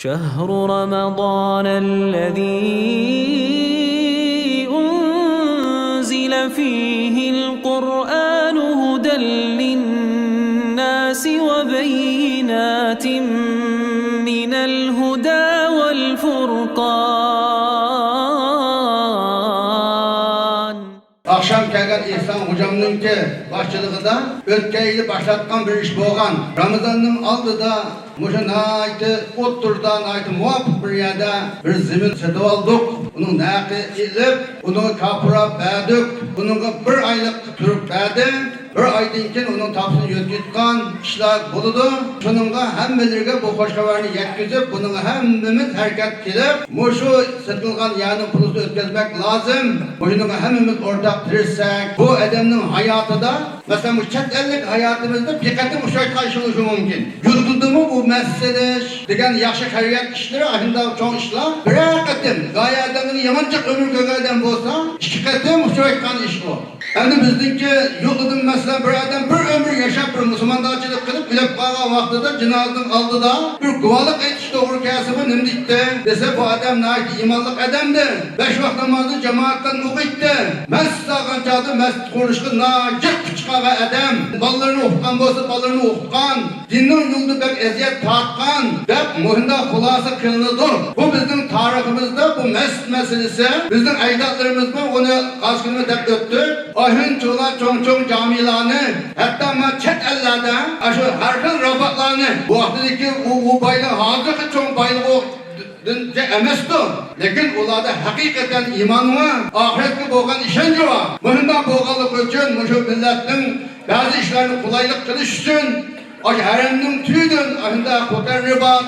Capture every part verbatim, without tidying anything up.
شهر رمضان الذي أنزل فيه القرآن هدى للناس وبينات من الهدى والفرقان. ئاخشام كەلگەن ئېھسان خوجامنىڭكى باشچىلىقىدا ئۆتكەن يىلى باشلاتقان بىر ئىش بولغان. رامىزاننىڭ ئالدىدا مۇشۇ ناھايىتى ئوتتۇرىدا، ناھايىتى مۇۋاپىق بىر يەردە بىر زېمىن سېتىۋالدۇق. ئۇنىڭ نەقى ئېلىپ، ئۇنىڭغا كاپىرا بەردۇق. ئۇنىڭغا بىر ئايلىق تۈرك بەردى. بىر ئايدىن كېيىن ئۇنىڭ تاپىسىنى يۆتكەيدىغان ئىشلار بولىدۇ. شۇنىڭغا ھەممىلىرىگە بۇ خۇش خەۋەرنى يەتكۈزۈپ، بۇنىڭغا ھەممىمىز ھەرىكەت قىلىپ، مۇشۇ سېتىلغان يەرنىڭ پۇلىسىنى ئۆتكۈزمەك لازىم. مۇشۇنىڭغا ھەممىمىز ئورتاق تىرىشساق، بۇ ئادەمنىڭ ھاياتىدا، مەسىلەن، بۇ چەت ئەللىك ھاياتىمىزدا بىر قېتىم ئۇچرايدىغان ئىش بولۇشى مۇمكىن. يۇرتىدىمۇ بۇ مەس سېلىش دېگەن ياخشى خەيرىيەت ئىشلىرى، ئاشۇنداق چوڭ ئىشلار بىرەر قېتىم، گايە ئادەمنىڭ يامان جىق ئۆمۈر كۆرگەن ئادەم بولسا، ئىككى قېتىم ئۇچرايدىغان ئىش بۇ. ئەمدى بىزنىڭكى يۇرتىدىن، مەسىلەن، بىر ئادەم بىر ئۆمۈر ياشاپ، بىر مۇسۇلماندارچىلىق قىلىپ ئۆلۈپ قالغان ۋاقتىدا جىنازىنىڭ ئالدىدا بىر گۇۋاھلىق ئېيتىش توغرا كەلسىمۇ، نېمە دەيتتى دېسە، بۇ ئادەم ناھايىتى ئىمانلىق ئادەمدى. بەش ۋاق نامازنى جامائەتتىن ئوقۇيتتى. مەسچىت سالغان چاغدا مەسچىت قۇرۇلۇشىغا ناھايىتى جىق كۈچ چىقارغان ئادەم. بالىلىرىنى ئوقۇتقان بولسا، بالىلىرىنى ئوقۇتقان. دىننىڭ يولىدا بەك ئەزىيەت تارتقان، دەپ مۇشۇنداق خۇلاسە قىلىنىدۇ. بۇ بىزنىڭ تارىخىمىزدا بۇ مەسچىت مەسىلىسى، بىزنىڭ ئەجدادلىرىمىزمۇ ئۇنى ئازغىنىمۇ دەپ ئۆتتۇق. ئاشۇنچىلا چوڭ-چوڭ جامىلارنى، ھەتتا ما چەت ئەللەردە ئاشۇ ھەر خىل راباتلارنى، بۇ ۋاقتىدىكى ئۇ، ئۇ بايلىق، ھازىرقى چوڭ بايلىقىدىن ئەمەستۇ. لېكىن ئۇلاردا ھەقىقەتەن ئىمان بار، ئاخىرەتكە بولغان ئىشەنچى بار. مۇشۇنداق بولغانلىقى ئۈچۈن مۇشۇ مىللەتنىڭ بەزى ئىشلارنى قولايلىق قىلىش ئۈچۈن ئاشۇ ھەرەمنىڭ تۈۋىدىن، ئاشۇنداق خوتەن رىبات،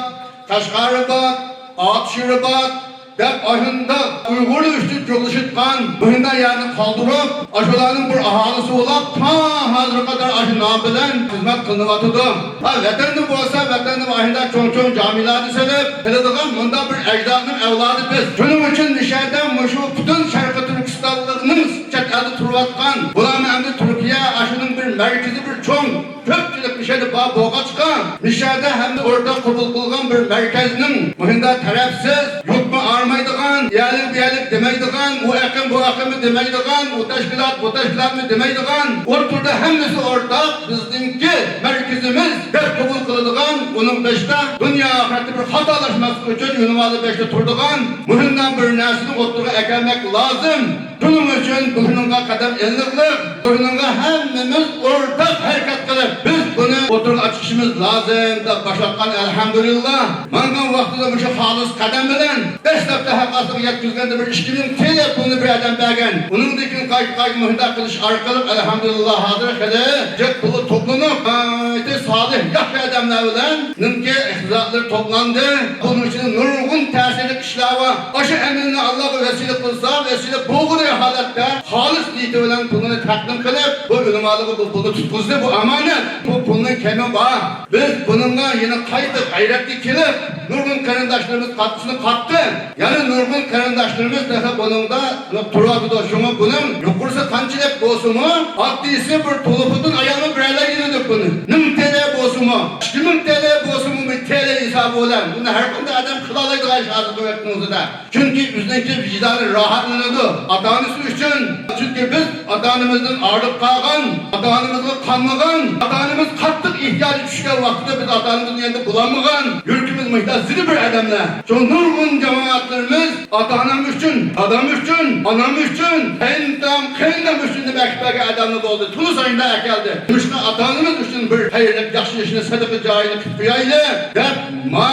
قەشقەر رىبات، ئاتۇش رىبات دەپ ئاشۇنداق ئۇيغۇرلار ئۈچۈن جۇغلىشىۋاتقان مۇشۇنداق يەرنى قالدۇرۇپ، ئاشۇلارنىڭ بىر ئاھالىسى بولاپ، تا ھازىرغا قەدەر ئاشۇ نام بىلەن خىزمەت قىلىنىۋاتىدۇ. ھا، ۋەتەندە بولسا، ۋەتەندە ئاشۇنداق چوڭ-چوڭ جامىلارنى سېلىپ قىلىدىغان مۇنداق بىر ئەجدادنىڭ ئەۋلادى بىز. شۇنىڭ ئۈچۈن مۇشۇ يەردە مۇشۇ پۈتۈن شەرقىي تۈركىستانلىقنىڭ چەت ئەلدە تۇرۇۋاتقان، بۇلارمۇ ئەمدى تۈركىيە، ئاشۇنىڭ بىر مەركىزى، بىر چوڭ كۆپچىلىك مۇشۇ يەردە بار بولغاچقا، مۇشۇ يەردە ھەممە ئورتاق قوبۇل قىلغان بىر مەركەزنىڭ مۇشۇنداق تەرەپسىز، يۇرتمۇ ئايرىمايدىغان، يەرلىك بۇ يەرلىك دېمەيدىغان، ئۇ ئېقىم بۇ ئېقىمنى دېمەيدىغان، ئۇ تەشكىلات بۇ تەشكىلاتنى دېمەيدىغان، ئوتتۇرىدا ھەممىسى ئورتاق، بىزنىڭكى مەركىزىمىز دەپ قوبۇل قىلىدىغان، ئۇنىڭ بېشىدا دۇنيا ئاخىرەتتە بىر خاتالاشماسلىق ئۈچۈن ئۇنىڭ بېشىدا تۇرىدىغان مۇشۇنداق بىر نەرسىنى ئوتتۇرىغا ئەكەلمەك لازىم. بۇنىڭ ئۈچۈن بۇنىڭغا قەدەم ئېلىنىقلىق، بۇنىڭغا ھەممىمىز ئورتاق ھەرىكەت قىلىپ، بىز بۇنى ئوتتۇرىغا چىقىشىمىز لازىم دەپ باشلاتقان، ئەلھەمدۇلىللا. ماڭغان ۋاقتىدا مۇشۇ خالىس قەدەم بىلەن دەسلەپتە ھەققاسىغا يەتكۈزگەندە بىر ئىككى مىڭ تىيىن پۇلنى بىر ئادەم بەرگەن. ئۇنىڭدىن كېيىن قايتا قايتا مۇشۇنداق قىلىش ئارقىلىق، ئەلھەمدۇلىللا، ھازىر خېلى جىق پۇلى توپلىنىپ، ناھايىتى سالىھ، ياخشى ئادەملەر بىلەن نىڭكى ئىقتىسادلىرى توپلاندى. بۇنىڭ ئىچىدە نۇرغۇن تەسىرلىك ئىشلار بار. ئاشۇ ئەمەلنى ئاللاغا ۋەسىلە قىلسا، ۋەسىلە بولغۇدەك ھالەتتە خالىس نىيىتى بىلەن پۇلىنى تەقدىم قىلىپ، بۇ ئۆلىمالىرىغا بۇ پۇلنى تۇتقۇزدى. بۇ ئامانەت. بۇ پۇلنىڭ كېمى بار. بىز بۇنىڭغا يەنە قايتا غەيرەتكە كېلىپ، نۇرغۇن قېرىنداشلىرىمىز قاتتىسىنى قاتتى. يەنە نۇرغۇن قېرىنداشلىرىمىز تېخى بۇنىڭدا تۇرۇۋاتىدۇ. شۇڭا بۇنىڭ يۇقىرىسى قانچىلىك بولسىمۇ، ئاددىيسى بىر تولۇپىدىن ئايالمۇ بېرەلەيدۇ بۇنى. مىڭ تىيىن بولسىمۇ، ئىككى مىڭ تىيىن بولسىمۇ، بىر تىيىن ھېسابى بىلەن بۇنى ھەر قانداق ئادەم قىلالايدىغان ئىش ھازىرقى ۋاقىتنىڭ ئۆزىدە. چۈنكى بىزنىڭكى ۋىجدانى راھەتلىنىدۇ. ئاتا-ئانىسى ئۈچۈن. چۈنكى بىز ئاتا-ئانىمىزدىن ئايرىلىپ قالغان، ئاتا-ئانىمىزغا قانمىغان، ئاتا-ئانىمىز قاتتىق ئېھتىياجى چۈشكەن ۋاقتىدا بىز ئاتا-ئانىمىزنى يەنە بولالمىغان، يۈرىكىمىز مۇشۇنداق زىدى بىر ئادەملەر. شۇ نۇرغۇن جامائەتلىرىمىز ئاتا-ئانام ئۈچۈن، دادام ئۈچۈن، ئانام ئۈچۈن، قېيىنئاتام، قېيىندام ئۈچۈن دەپ ئەكىپ بەرگەن ئادەملەر بولدى. تونۇس ئاينىدا ئەكەلدى. مۇشۇ ئاتا-ئانىمىز ئۈچۈن بىر خەيرلىك، ياخشى ئىشنى، سەدىقە جارىيىنى قىلىپ قويايلى دەپ، ما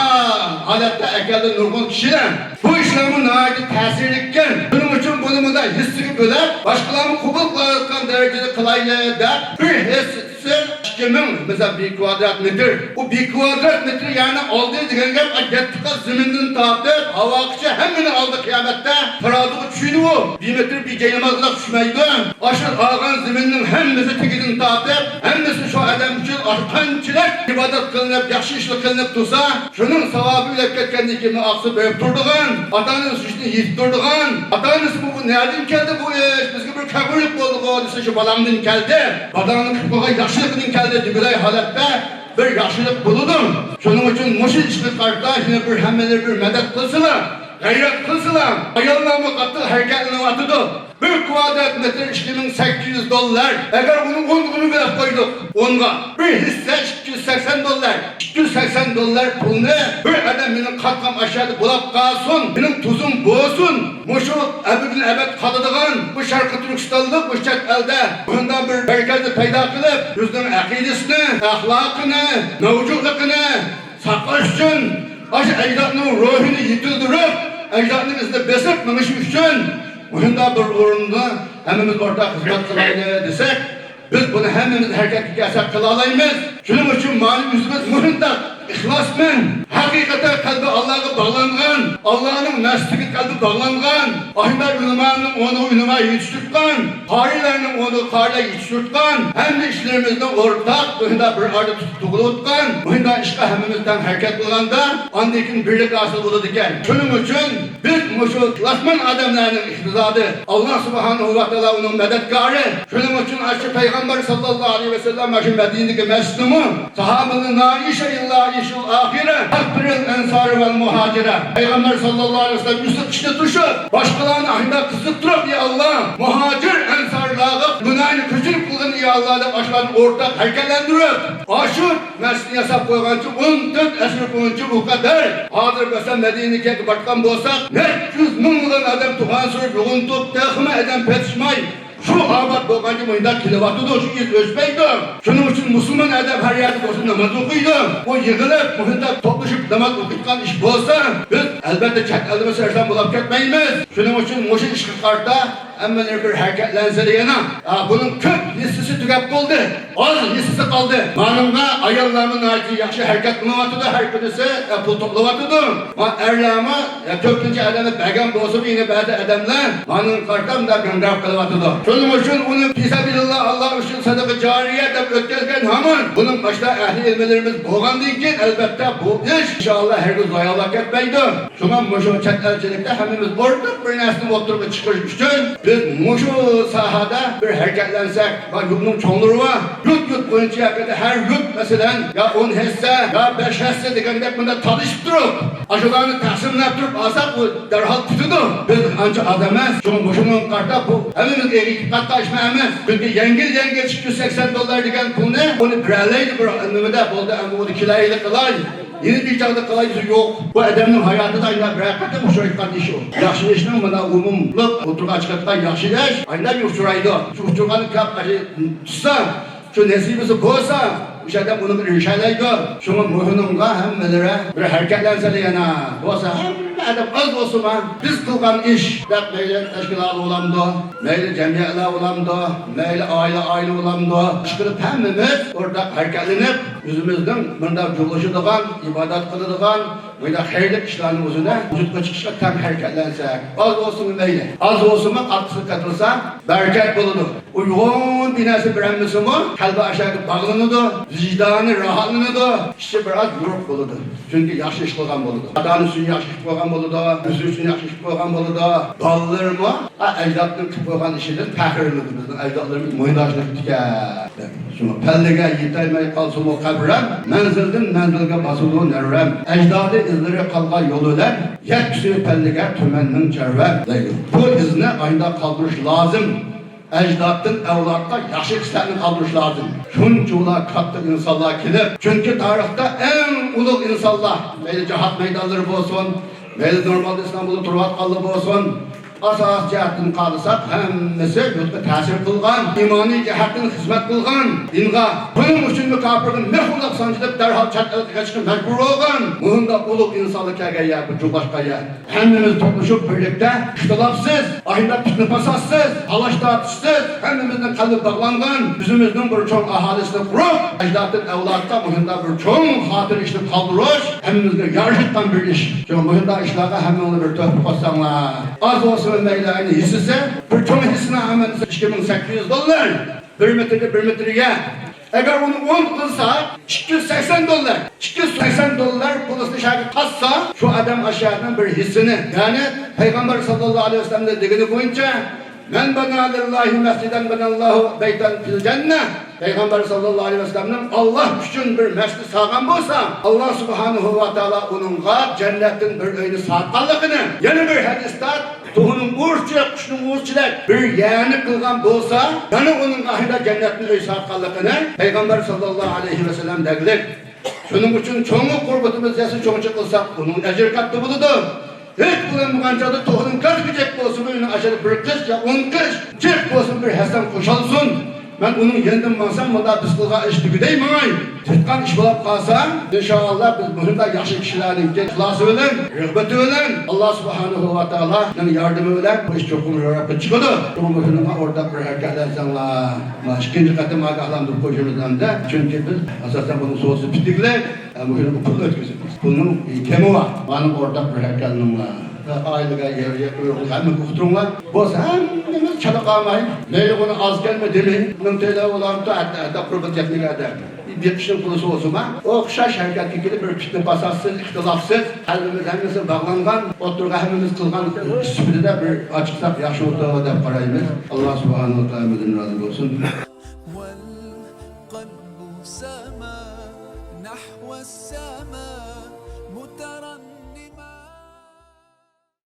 ھالەتتە ئەكەلدى نۇرغۇن كىشىلەر. بۇ ئىشلارمۇ ناھايىتى تەسىرلىككەن. شۇنىڭ ئۈچۈن بۇنى مۇنداق ھېسسىگە بۆلۈپ، باشقىلارمۇ قوبۇل قىلالايدىغان دەرىجىدە قىلايلى دەپ، بىر ھېسسىسى ئىككى مىڭ، مەسىلەن، بىر كۋادرات مېتىر. ئۇ بىر كۋادرات مېتىر يەرنى ئالدى دېگەن گەپ، يەتتە قات زېمىندىن تارتىپ ھاۋاغىچە ھەممىنى ئالدى قىيامەتتە. تارازىغا چۈشىدۇ ئۇ. بىر مېتىر بىر جاينامازغا چۈشمەيدۇ. ئاشۇ ئالغان زېمىننىڭ ھەممىسى تېگىدىن تارتىپ، ھەممىسى شۇ ئادەم ئۈچۈن قانچىلىك ئىبادەت قىلىنىپ، ياخشى ئىشلار قىلىنىپ تۇرسا، شۇنىڭ ساۋابى ئۆلۈپ كەتكەندىن كېيىن ئاقسا بېرىپ تۇرىدىغان، ئاتا-ئانىسى ئۈچۈن يېتىپ تۇرىدىغان، ئاتا-ئانىسى بۇ نەدىن كەلدى بۇ ئىش، بىزگە بىر كەڭرىلىك بولدىغۇ دېسە، شۇ بالاڭدىن كەلدى، بالاڭنىڭ قىلىپ قويغان ياخشىلىقىدىن كەلدى دېگۈدەك ھالەتتە بىر ياخشىلىق بولىدۇ. شۇنىڭ ئۈچۈن مۇشۇ ئىشقا قارىتا يەنە بىر ھەممىلەر بىر مەدەت قىلسىلا، غەيرەت قىلسىلا، ئاياللارمۇ قاتتىق ھەرىكەتلىنىۋاتىدۇ. بىر كۋادرات مېتىر ئىككى مىڭ سەككىز يۈز دوللار. ئەگەر ئۇنى ئونغىمۇ بۆلۈپ قويدۇق، ئونغا بىر ھېسسە ئىككى يۈز سەكسەن دوللار. ئىككى يۈز سەكسەن دوللار پۇلنى بىر ئادەم مېنىڭ قاتقان ئاشۇ يەردە بولاپ قالسۇن، مېنىڭ تۇزۇم بولسۇن. مۇشۇ ئەبەدىل ئەبەد قالىدىغان بۇ شەرقىي تۈركىستانلىق بۇ چەت ئەلدە مۇنداق بىر مەركەزنى پەيدا قىلىپ، ئۆزىنىڭ ئەقىدىسىنى، ئەخلاقىنى، مەۋجۇتلۇقىنى ساقلاش ئۈچۈن، ئاشۇ ئەجدادنىڭ روھىنى يېتىلدۈرۈپ، ئەجدادنىڭ ئىزىدا بېسىپ مېڭىش ئۈچۈن مۇشۇنداق بىر ئورۇندا ھەممىمىز ئورتاق خىزمەت قىلايلى دېسەك، بىز بۇنى ھەممىمىز ھەرىكەتكە كەلسەك قىلالايمىز. شۇنىڭ ئۈچۈن مانا ئۆزىمىز مۇشۇنداق ئىخلاسمەن، ھەقىقەتەن قەلبى ئاللاغا باغلانغان، ئاللانىڭ مەسچىتىگە قەلبى باغلانغان، ئاھمەت ئۆلىمانىڭ ئورنىغا ئۆلىما يېتىشتۈرگەن، قارىيلارنىڭ ئورنىغا قارىيلار يېتىشتۈرگەن، ھەممە ئىشلىرىمىزنى ئورتاق مۇشۇنداق بىر ئارىدا تۇتۇپ تۇغۇلۇۋاتقان، مۇشۇنداق ئىشقا ھەممىمىز تەڭ ھەرىكەت قىلغاندا، ئاندىن كېيىن بىرلىك ھاسىل بولىدىكەن. شۇنىڭ ئۈچۈن بىز مۇشۇ ئىخلاسمەن ئادەملەرنىڭ ئىقتىسادى، ئاللا سۇبھانەھۇ ۋە تائالا ئۇنىڭ مەدەتكارى. شۇنىڭ ئۈچۈن ئاشۇ پەيغەمبەر ساللاللاھۇ ئەلەيھى ۋەسەللەم ماشۇ مەدىنىدىكى مەسچىتىمۇ، ساھابىنى نائىشە ئىللا ئىشۇل ئاخىرە، ئەغفىرىل ئەنسارى ۋەل مۇھاجىرە. پەيغەمبەر ساللاللاھۇ ئەلەيھى ۋەسەللەم يۈزى قىشتا تۇرۇپ، باشقىلارنى ئاشۇنداق قىزىقتۇرۇپ، يا ئاللا، مۇھاجىر ئەنسارلارغا گۇناھىنى كەچۈرۈپ قىلغىن، يا ئاللا، دەپ ئاشۇلارنى ئورتاق ھەرىكەتلەندۈرۈپ، ئاشۇ مەسچىتنى ياساپ قويغانچە ئون تۆت ئەسىر بويىچە ئۇ قەدەر. ھازىر مەسىلەن، مەدىنىگە بارغان بولساق، نەچچە يۈز مىڭلىغان ئادەم توغان سۈرۈپ يىغىنىپ، تېخىمۇ ئادەم پېتىشماي، شۇ ئاۋات بولغانچە مۇنداق كېلىۋاتىدۇ، شۇ ئىز ئۆچمەيدۇ. شۇنىڭ ئۈچۈن مۇسۇلمان ئادەم ھەر يەردە بولسا ناماز ئوقۇيدۇ. ئۇ يىغىلىپ، مۇنداق توپلىشىپ ناماز ئوقۇيدىغان ئىش بولسا، بىز ئەلۋەتتە چەت ئەلدىمۇ سەرسان بولاپ كەتمەيمىز. شۇنىڭ ئۈچۈن مۇشۇ ئىشقا قارىتا ھەممىلەر بىر ھەرىكەتلەنسىلە يەنە. ئا، بۇنىڭ كۆپ ھېسسىسى تۈگەپ بولدى. ئاز ھېسسىسى قالدى. مانىڭغا ئاياللارمۇ ناھايىتى ياخشى ھەرىكەت قىلىۋاتىدۇ، ھەر كۈنىسى، ئە، پۇل توپلاۋاتىدۇ. ما ئەرلەرمۇ، ئە، كۆپىنچە ئادەملەر بەرگەن بولسىمۇ، يەنە بەزى ئادەملەر مانىڭغا قارىتا مۇنداق گاڭگىراپ قېلىۋاتىدۇ. شۇنىڭ ئۈچۈن ئۇنى پىسەبىلىللا، ئاللا ئۈچۈن سەدىقە جارىيە دەپ ئۆتكەزگەن ھامان بۇنىڭ باشتا ئەھلى ئىلىملىرىمىز بولغاندىن كېيىن، ئەلۋەتتە، بۇ ئىش ئىنشائاللا ھەرگىز زايا بولۇپ كەتمەيدۇ. شۇڭا مۇشۇ چەت ئەلچىلىكتە ھەممىمىز ئورتاق بىر نەرسىنى ئوتتۇرىغا چىقىرىش ئۈچۈن بىز مۇشۇ ساھەدە بىر ھەرىكەتلەنسەك، ۋە يۇرتنىڭ چوڭلىرى بار، يۇرت يۇرت بويىچە ياكى ھەر يۇرت، مەسىلەن، يا ئون ھەسسە، يا بەش ھەسسە دېگەندەك بۇنداق تالىشىپ تۇرۇپ، ئاشۇلارنى تەقسىملەپ تۇرۇپ ئالساق، ئۇ دەرھال پۈتىدۇ. بىز ئانچە ئاز ئەمەس. شۇڭا مۇشۇنىڭغا قارىتا بۇ ھەممىمىزگە ئېغىر كېلىپ قالىدىغان ئىشمۇ ئەمەس. چۈنكى يەڭگىل-يەڭگىل ئىككى يۈز سەكسەن دوللار دېگەن پۇلنى ئۇنى بېرەلەيدۇ، بىر نېمىدە بولدى، ئەمدى ئۇنى كېلەيلى قىلاي. يەنە بىر چاغدا قىلاي دېسە يوق. بۇ ئادەمنىڭ ھاياتىدا ئايلاپ بىرەر قېتىم ئۇچرايدىغان ئىش ئۇ. ياخشى ئىشنىڭ مانا ئومۇملۇق ئوتتۇرىغا چىقىدىغان ياخشى ئىش ئايلاپ ئۇچرايدۇ. شۇ ئۇچرىغاننى كاپ تۇتسا، شۇ نېسىبىسى بولسا، ئوشۇ ئادەم ئۇنىڭغا ئېرىشەلەيدۇ. شۇڭا مۇشۇنىڭغا ھەممىلىرى بىر ھەرىكەتلەنسىلە يەنە. بولسا ھەممە ئادەم ئاز بولسىمۇ، بىز قىلغان ئىش دەپ مەيلى تەشكىلات بولامدۇ، مەيلى جەمئىيەتلەر بولامدۇ، مەيلى ئائىلە-ئائىلە بولامدۇ، ئىشقىلىپ ھەممىمىز ئورتاق ھەرىكەتلىنىپ، ئۆزىمىزنىڭ مۇنداق جۇغلىشىدىغان، ئىبادەت قىلىدىغان، مۇنداق خەيرلىك ئىشلارنىڭ ئۆزىنى ۋۇجۇدقا چىقىشقا تەڭ ھەرىكەتلەنسەك، ئاز بولسىمۇ مەيلى، ئاز بولسىمۇ قاتتىق قېتىلسا بەرىكەت بولىدۇ. ئۇيغۇن بىر نەرسە بىرەممىسىمۇ قەلبى ئاشۇ يەرگە باغلىنىدۇ، ۋىجدانى راھەتلىنىدۇ، ئىچى بىر ئاز يورۇق بولىدۇ. چۈنكى ياخشى ئىش قىلغان بولىدۇ. ئاتا-ئانىسى ئۈچۈن ياخشى ئىش قىلغان بولىدۇ، ئۆزى ئۈچۈن ياخشى ئىش قىلغان بولىدۇ. بالىلىرىمۇ ئەجدادنىڭ قىلىپ قويغان ئىشىدىن پەخىرلىنىدۇ. بىزنىڭ ئەجدادلىرىمىز مۇنداق ئىشلار قىپتىكەن. شۇڭا پەللىگە يېتەلمەي قالسىمۇ قەبرەم، مەنزىلدىن مەنزىلگە باسىدۇ نەۋرەم. ئەجدادى ئىزلىرى قالغان يول بىلەن، يەتكۈسى پەللىگە تۈمەنمىڭ چەۋرەم، دەيدۇ. بۇ ئىزنى ئايدا قالدۇرۇش لازىم. ئەجدادتىن ئەۋلادقا ياخشى خىسلەتنى قالدۇرۇش لازىم. شۇنچىۋالا كاتتا ئىنسانلار كېلىپ، چۈنكى تارىختا ئەڭ ئۇلۇغ ئىنسانلار، مەيلى جاھاد مەيدانلىرى بولسۇن، مەيلى نورمالدا ئىستانبۇلدا تۇرۇۋاتقانلار بولسۇن، ئاساسىي جەھەتتىن قارىساق، ھەممىسى يۇرتقا تەسىر قىلغان، ئىمانىي جەھەتتىن خىزمەت قىلغان، دىنغا، بۇنىڭ ئۈچۈنمۇ كاپىرنى مىخ ئۇرلاپ سانجىلىپ، دەرھال چەت ئەلگە قېچىشقا مەجبۇر بولغان، مۇنداق ئۇلۇغ ئىنسانلار كەلگەن يەر، بۇ جۇغلاشقان يەر. ھەممىمىز توپلىشىپ بىرلىكتە، ئىختىلاپسىز، ئايدا پىتنە-پاساتسىز، تالاش-تارتىشسىز، ھەممىمىزنىڭ قەلبى باغلانغان، ئۆزىمىزنىڭ بىر چوڭ ئاھالىسىنى قۇرۇپ، ئەجدادتىن ئەۋلادقا مۇشۇنداق بىر چوڭ خاتىرە ئىشنى قالدۇرۇش ھەممىمىزگە يارىشىدىغان بىر ئىش. شۇڭا مۇشۇنداق ئىشلارغا ھەممىڭلار بىر تۆھپە قوشساڭلار. ئاز بولسىمۇ مەيلى، ئەنە ھېسسىسى، بىر چوڭ ھېسسىنى ئەمەلدىسى ئىككى مىڭ سەككىز يۈز دوللار. بىر مېتىرگە بىر مېتىر يەر. ئەگەر ئۇنى ئون قىلسا، ئىككى يۈز سەكسەن دوللار. ئىككى يۈز سەكسەن دوللار پۇلىسىنى شەرگە قاتسا، شۇ ئادەم ئاشۇ يەردىن بىر ھېسسىنى، يەنى پەيغەمبەر ساللاللاھۇ ئەلەيھى ۋەسەللەمنىڭ دېگىنى بويىچە، مەن بەنا لىللاھى مەسجىدەن بەنەللاھۇ بەيتەن فىل جەننە. پەيغەمبەر ساللاللاھۇ ئەلەيھى ۋەسەللەمنىڭ ئاللاھ ئۈچۈن بىر مەسچىت سالغان بولسا، ئاللاھ سۇبھانەھۇ ۋە تائالا ئۇنىڭغا جەننەتتىن بىر ئۆينى سالغانلىقىنى، يەنە بىر ھەدىستە، توخۇنىڭ ئۇۋىسىچە، قۇشنىڭ ئۇۋىسىچىدەك بىر يەرنى قىلغان بولسا، يەنە ئۇنىڭغا ئاخىرىدا جەننەتتىن ئۆي سالغانلىقىنى پەيغەمبەر ساللاللاھۇ ئەلەيھى ۋەسەللەم دەگلىك. شۇنىڭ ئۈچۈن چوڭ قۇربىتىمىز يەتسە چوڭچە قىلساق، ئۇنىڭ ئەجرى كاتتا بولىدۇ. ھېچ بولمىغان چاغدا توخۇنىڭ كاتتىكىچەك بولسىمۇ، ئۇنىڭ ئەجرى بىر قىش يا ئون قىش، جىق بولسىمۇ بىر ھەسسەم قوشالسۇن. مەن ئۇنىڭ يېنىدىن ماڭسام، مۇندا بىز قىلغان ئىش تۈگىدەي ماڭاي. تۇتقان ئىش بولۇپ قالسا، ئىنشائاللا بىز مۇشۇنداق ياخشى كىشىلەرنىڭكى ئىخلاسى بىلەن، رىغبىتى بىلەن، ئاللا سۇبھانەھۇ ۋە تائالانىڭ ياردىمى بىلەن بۇ ئىش چوقۇم روياپقا چىقىدۇ. شۇڭا مۇشۇنىڭغا ئورتاق بىر ھەرىكەتلەنسەڭلار. مانا ئىككىنچى قېتىم ئاگاھلاندۇرۇپ قويۇشىمىز ئەمدى. چۈنكى بىز ئاساسەن بۇنىڭ سودىسى پۈتۈكلۈك، ئە، مۇشۇنى پۇل ئۆتكۈزىمىز. پۇلنىڭ كېمى بار. مانا ئورتاق بىر ھەرىكەتلىنىڭلار. ئائىلىگە، يەرگە، ئۇيغۇرغا ھەممىگە ئۇقتۇرۇڭلار. بولسا ھەممىمىز چالا قالماي، مەيلى ئۇنى ئاز كەلمە دېمەي، مىڭ تۆلەپ بولامتۇ، ھەتتا، ھەتتا قۇربان يەتمىگەندە. بېقىشنىڭ پۇلى سوزۇلما. ئوخشاش ھەرىكەتكە كېلىپ، بىر پىتنە پاساتسىز، ئىختىلاپسىز، قەلبىمىز ھەممىسى باغلانغان، ئوتتۇرىغا ھەممىمىز قىلغان سۈپىتىدە بىر ئاچىقساق ياخشى بولىدۇ دەپ قارايمىز. ئاللا سۇبھانەھۇ ۋە تائالا ھەممىدىن رازى بولسۇن. والقلب سما نحو السماء مترنما.